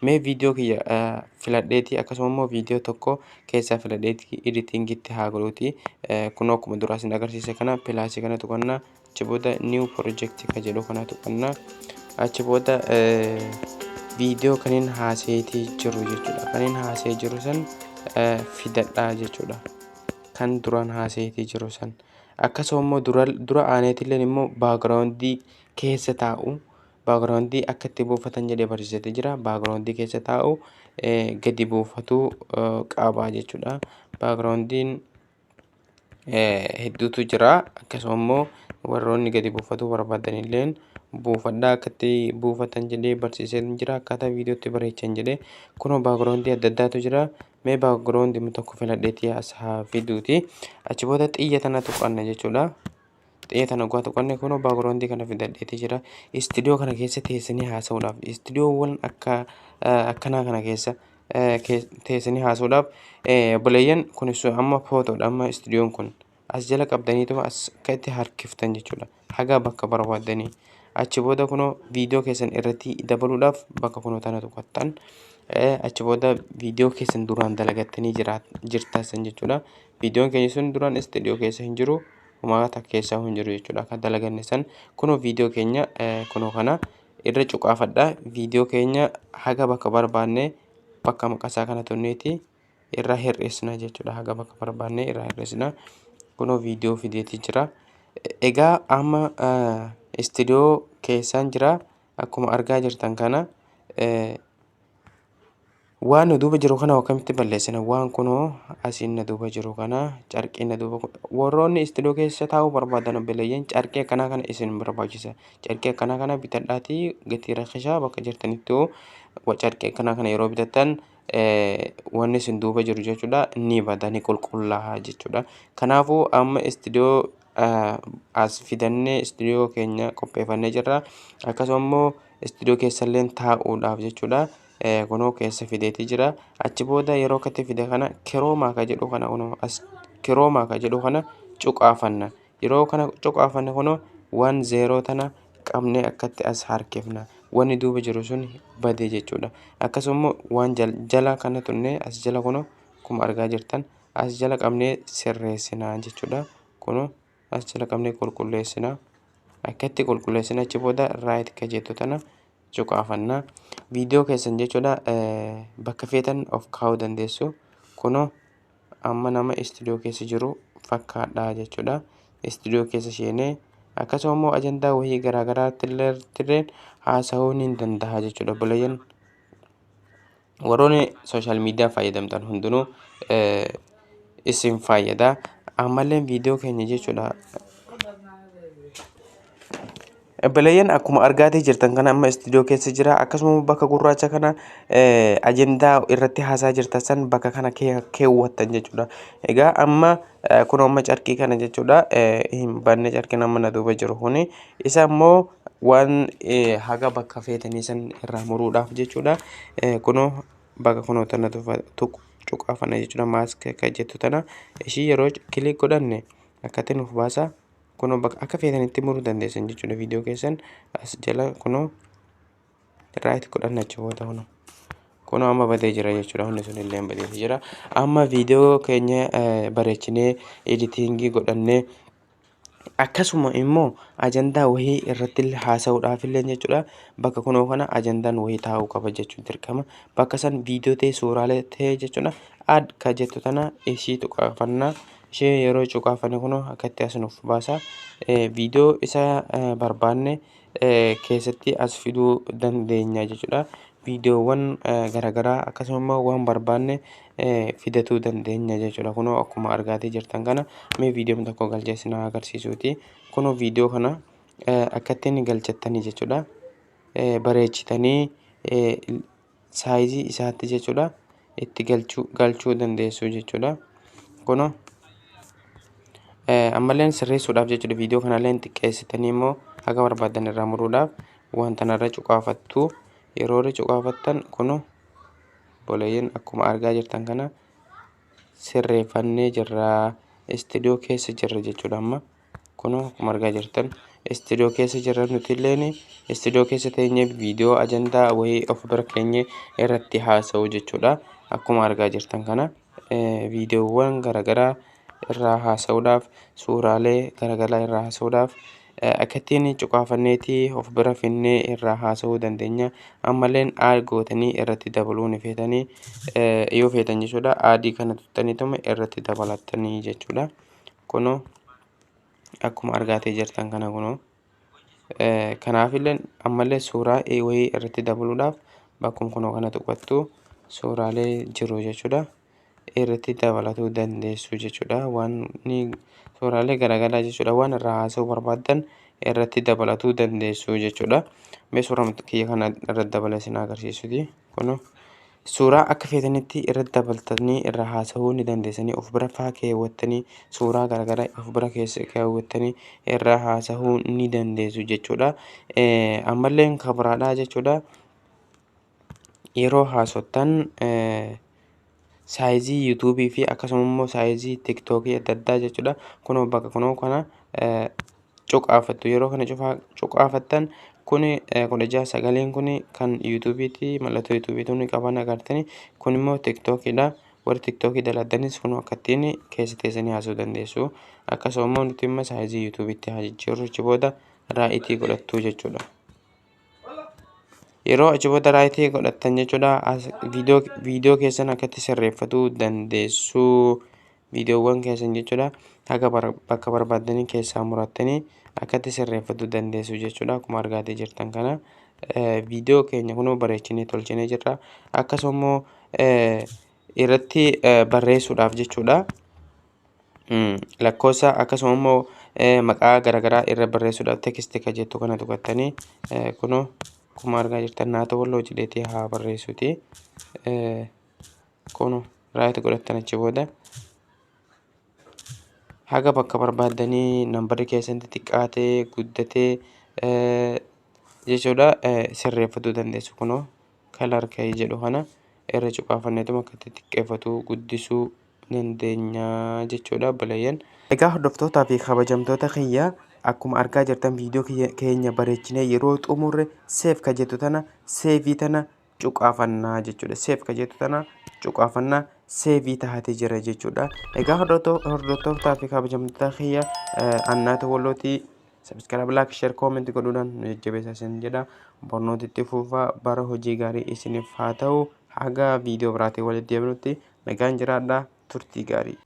Mee viidiyoo kiyya filadheeti, akkasuma immoo viidiyoo tokko keessaa filadheeti editingitti haa godhuuti. Kunoo akkuma duraa isin agarsiise kana plusii kana tuqannaa, achi booda new project ka jedhu kana tuqannaa, achi booda viidiyoo kaniin haaseetii jiru jechuudha. Kaniin haasee jiru san fidadhaa jechuudha. Kan duraan haaseetii jiru san. Akkasuma immoo dura aaneetilleen immoo backgroundii keessa taa'u, backgroundii akka itti buufatan jedhee barsiisatee jira. Backgroundii keessa taa'u gadi buufatuu qaba jechuudha. Backgroundiin hedduutu jira. Akkasuma immoo warroonni gadi buufatuu barbaadan buufadhaa, akka itti buufatan jedhee barsiisee jira. Akkaataa viidiyootti bareechan jedhee kunoo backgroundii adda addaatu jira. Mee backgroundii tokko filadheetii as haa fiduuti. Achi booda xiyya tana tuqanna jechuudha. Xiyya tana oggaa tuqanne kunoo backgroundii kana fidadheetii jira. Istiidiyoo kana keessa teessanii haasa'uudhaaf, istiidiyoowwan akka akkanaa kana keessa teessanii haasa'uudhaaf, obboleeyyan, kun amma footoodha. Amma istiidiyoon kun as jala qabdaniituma as akka itti harkiftan jechuudha. Haga bakka barbaaddanii. Achi booda kunoo viidiyoo keessan irratti dabaluudhaaf bakka kunoo tana tuqattan. Achi booda viidiyoo keessan duraan dalagattanii jirtan jechuudha. Viidiyoon keenya sun duraan istiidiyoo keessa hin jiru. Homaa takka keessaa hin jiru jechuudha. Akka dalaganne san kunoo viidiyoo keenya kunoo kana irra cuqaafadha. Viidiyoo keenya haga bakka barbaanne bakka maqasaa kana tunneeti irra hir'isna jechuudha. Haga bakka barbaanne irra hir'isna. Kunoo viidiyoo fideetii jira. Egaa amma istiidiyoo keessaan jira. Akkuma argaa jirtan kana waan nu duuba jiru kana akkamitti balleessina? Waan kunoo asiin na duuba jiru kana, carqii na duuba, warroonni istiidiyoo keessa taa'uu barbaadan, obboleeyyan, carqii akkanaa kana isin barbaachisa. Carqii akkanaa kana bitadhaatii, gatii rakishaa bakka jirtanitti carqii akkanaa kana yeroo bitattan wanni isin duuba jiru jechuudha ni bada, ni qulqullaa'a jechuudha. Kanaafuu amma istiidiyoo as fidannee istiidiyoo keenya qopheeffannee jirra. Akkasuma immoo istiidiyoo keessallee taa'uudhaaf jechuudha. Kunoo keessa fideetii jira. Achi booda yeroo akkatti fide kana chroma ka jedhu kana, kunoo as chroma ka jedhu kana cuqaafanna. Yeroo kana cuqaafanne kunoo waan zeeroo tana qabnee akkatti as harkifna. Wanni duuba jiru sun bade jechuudha. Akkasuma immoo waan jala kana tunnee as jala kunoo akkuma argaa jirtan as jala qabnee sirreessinaa jechuudha. Kunoo as jala qabnee qulqulleessinaa. Akkatti qulqulleessina, achi booda right ka jettu tana cuqaafanna. Viidiyoo keessan jechuudha bakka feetan of kaa'uu dandeessu. Kunoo amma nama istiidiyoo keessa jiru fakkaadha jechuudha. Istiidiyoo keessa seenee akkasuma immoo ajandaa wayii garaagaraatti illee haasa'uu ni danda'a jechuudha. Obboleeyyan, warroonni social media fayyadamtan hundinuu isin fayyada. Ammallee viidiyoo keenya jechuudha. Obboleeyyan, akkuma argaatii jirtan kana amma istiidiyoo keessa jira. Akkasuma bakka gurraacha kana ajandaa irratti haasaa jirtan san bakka kana keewwattan jechuudha. Egaa amma kun amma carqii kana jechuudha. Hin banne carqiin amma na duuba jiru kuni. Isa immoo waan haga bakka feetanii san irraa muruudhaaf jechuudha. Kunoo bakka kunoo tana cuqaafanna jechuudha. Mask kan jettu tana ishii yeroo click godhanne akkatti nuuf baasa. Kunoo bakka akka feetanitti muruu dandeessan jechuudha viidiyoo keessan as jala kunoo right godhanna. Achi booda kunoo amma badee jira jechuudha. Hundi sun illee badee jira. Amma viidiyoo keenya bareechinee editingii godhannee, akkasuma immoo ajandaa wayii irratti illee haasa'uudhaaf illee jechuudha, bakka kunoo kana ajandaan wayii taa'uu qaba jechuun dirqama. Bakka san viidiyoo ta'e, suuraalee ta'e jechuudha, add ka jettu tana ishii tuqaafannaa. Ishee yeroo cuqaafanne kunoo akkatti as nuuf baasa. Viidiyoo isa barbaanne keessatti as fiduu dandeenya jechuudha. Viidiyoowwan garaagaraa akkasuma immoo waan barbaanne fidatuu dandeenya jechuudha. Kunoo akkuma argaatii jirtan kana mee viidiyoon tokko galchee isin agarsiisuuti. Kunoo viidiyoo kana akkattiin galchattanii jechuudha. Bareechitanii sizeii isaatti jechuudha itti galchuu dandeessu jechuudha. Kunoo ammallee sirreessuudhaaf jechuudha, viidiyoo kanallee xiqqeessitanii immoo haga barbaadan irraa muruudhaaf waan tanarra cuqaafattu. Yeroo irra cuqaafattan kunoo obboleeyyan, akkuma argaa jirtan kana sirreeffannee jirra. Istiidiyoo keessa jirra jechuudha amma. Kunoo akkuma argaa jirtan. Istuudiyoo keessa jirra nuti illeen istuudiyoo keessa teenyee viidiyoo ajandaa wayii of bira keenyee irratti haasa'u jechuudha. Akkuma argaa jirtan kana viidiyoowwan garaagaraa irraa haasa'uudhaaf, suuraalee garaagaraa irraa haasa'uudhaaf akkattiin cuqaafanneetii of bira finnee irraa haasa'uu dandeenya. Ammalleen add gootanii irratti dabaluu ni feetanii yoo feetan jechuudha. Add kana tuttaniituma irratti dabalattanii jechuudha. Kunoo akkuma argaatee jirtan kana kunoo kanaafillee ammallee suuraa wayii irratti dabaluudhaaf bakkuma kunoo kana tuqattu suuraalee jiru jechuudha. Irratti dabalatuu dandeessu jechuudha. Waan suuraalee garaagaraa jechuudha. Waan irraa haasa'uu barbaaddan irratti dabalatuu dandeessu jechuudha. Mee suuraa kiyya kana irratti dabalee isin agarsiisuti. Kunoo suuraa akka feetanitti irratti dabaltanii irraa haasa'uu ni dandeessanii, of bira faa keewwattanii, suuraa garaagaraa of bira keessa keewwattanii irraa haasa'uu ni dandeessu jechuudha. Ammallee kabiraadhaa jechuudha. Yeroo haasottan size YouTubeii fi akkasuma immoo size TikTokii adda addaa jechuudha. Kunoo bakka kunoo kana cuqaafattu. Yeroo kana cuqaafattan kuni 16:9n kun kan YouTubeiiti, mallattoo YouTubeiitu ni qaban agartanii. Kun immoo TikTokiidha. Warri TikTokii dalagdanis kun akkattiin keessa teessanii haasa'uu dandeessu. Akkasuma immoo nuti immoo size YouTubeiitti haa jijjiirru, achi booda right godhattu jechuudha. Yeroo achi booda right godhattan jechuudha, viidiyoo keessan akkatti sirreeffatuu dandeessu. Viidiyoowwan keessan jechuudha, haga bakka barbaaddanii keessaa murattanii akkatti sirreeffatuu dandeessu jechuudha. Akkuma argaatee jirtan kana viidiyoo keenya kunoo bareechinee tolchinee jirra. Akkasuma immoo irratti barreessuudhaaf jechuudha. Lakkoofsa akkasuma immoo maqaa garaagaraa irra barreessuudhaaf text kan jettu kana tuqattanii, kunoo akkuma argaa jirtan Naatoo Walloo jedheetii haa barreessuuti. Kunoo right godhattan. Achi booda haga bakka barbaaddanii nambarri keessan xixiqqaatee guddatee jechuudha sirreeffatuu dandeessu. Kunoo color ka'ee jedhu kana irra cuqaafanneetuma akka xixiqqeeffatu guddisuu dandeenya jechuudha, obboleeyyan. Egaa hordoftootaa fi kabajamtoota kiyya, akkuma argaa jirtan viidiyoo keenya bareechinee yeroo xumurre save ka jettu tana, save tana cuqaafannaa jechuudha. Save ka jettu tana cuqaafannaa, save taatee jira jechuudha. Egaa hordoftootaa fi kabajamtoota kiyya, Annaata Wallootii, subscribe, like, share, comment godhuudhaan nu jajjabeessaa isin jedha. Barnoota itti fufaa, bara hojii gaarii isiniif haa ta'u. Haga viidiyoo biraatiin walitti deebinutti nagaan jiraadhaa, turtii gaarii.